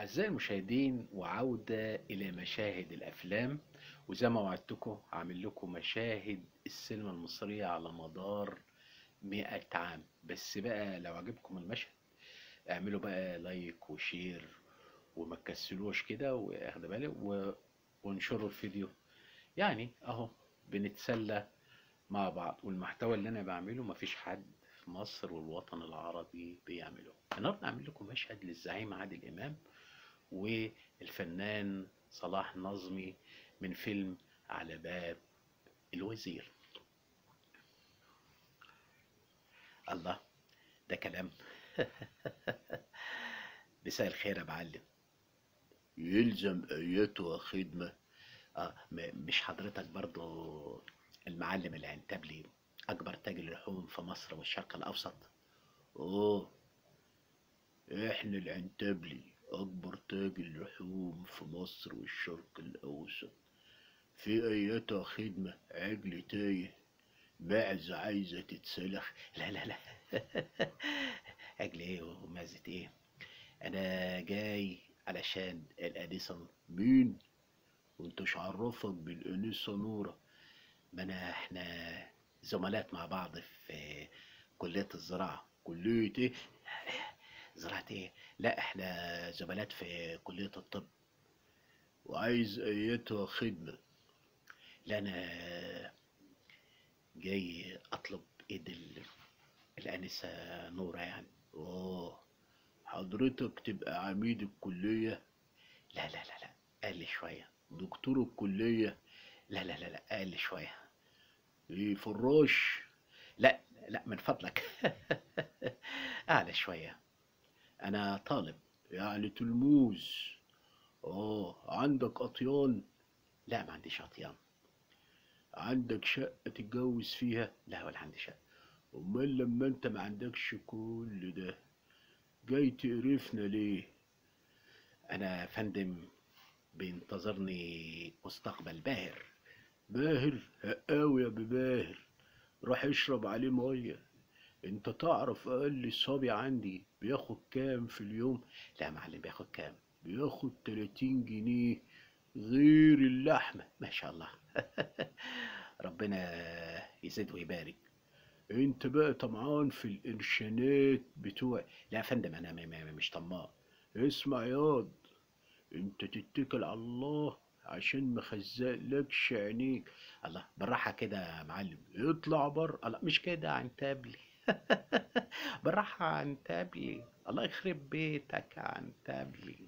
أعزائي المشاهدين، وعودة إلى مشاهد الأفلام. وزي ما وعدتكم هعمل لكم مشاهد السينما المصرية على مدار 100 عام. بس بقى لو عجبكم المشهد اعملوا بقى like و share وما تكسلوش كده، واخد بالك، وانشروا الفيديو. يعني اهو بنتسلى مع بعض، والمحتوى اللي انا بعمله مفيش حد في مصر والوطن العربي بيعمله. النهارده هعمل لكم مشهد للزعيم عادل امام والفنان صلاح نظمي من فيلم على باب الوزير. الله، ده كلام. مساء الخير يا معلم. يلزم ايتها خدمة. مش حضرتك برضو المعلم العنتبلي، اكبر تاجر لحوم في مصر والشرق الاوسط؟ اه، احنا العنتبلي اكبر تاجر لحوم في مصر والشرق الاوسط. في ايتها خدمة؟ عجل تايه، معزة عايزة تتسلخ. لا لا لا، عجل ايه ومعزة ايه؟ انا جاي علشان الانسة. مين؟ وانتش عرفك بالانسة نورة؟ ما انا احنا زملات مع بعض في كلية الزراعة. كلية ايه؟ زراعة ايه؟ لا، احنا زملات في كلية الطب. وعايز ايتها خدمة؟ لا، انا جاي اطلب ايد الانسة نورة يعني. اه، حضرتك تبقى عميد الكلية؟ لا لا لا لا، اقل شوية. دكتور الكلية؟ لا لا لا لا، اقل شوية. ايه، فراش؟ لا لا، من فضلك. اعلى شوية، انا طالب. يعني تلموذ. اه، عندك اطيان؟ لا، ما عنديش اطيان. عندك شقة تتجوز فيها؟ لا، ولا عندي شقة. امال لما انت ما عندكش كل ده جاي تقرفنا ليه؟ انا يا فندم بينتظرني مستقبل باهر. باهر؟ هقاوي يا بباهر، راح اشرب عليه مية. انت تعرف اقل صبي عندي بياخد كام في اليوم؟ لا يا معلم، بياخد كام؟ بياخد 30 جنيه غير اللحمة. ما شاء الله. ربنا يزيد ويبارك. انت بقى طمعان في القرشانات بتوعي. لا يا فندم، انا مش طماع. اسمع ياض، انت تتكل على الله عشان ما خزقلكش عينيك. الله، بالراحة كده يا معلم. اطلع بره. الله، مش كده عنتبلي. بالراحة عنتبلي، الله يخرب بيتك عنتبلي.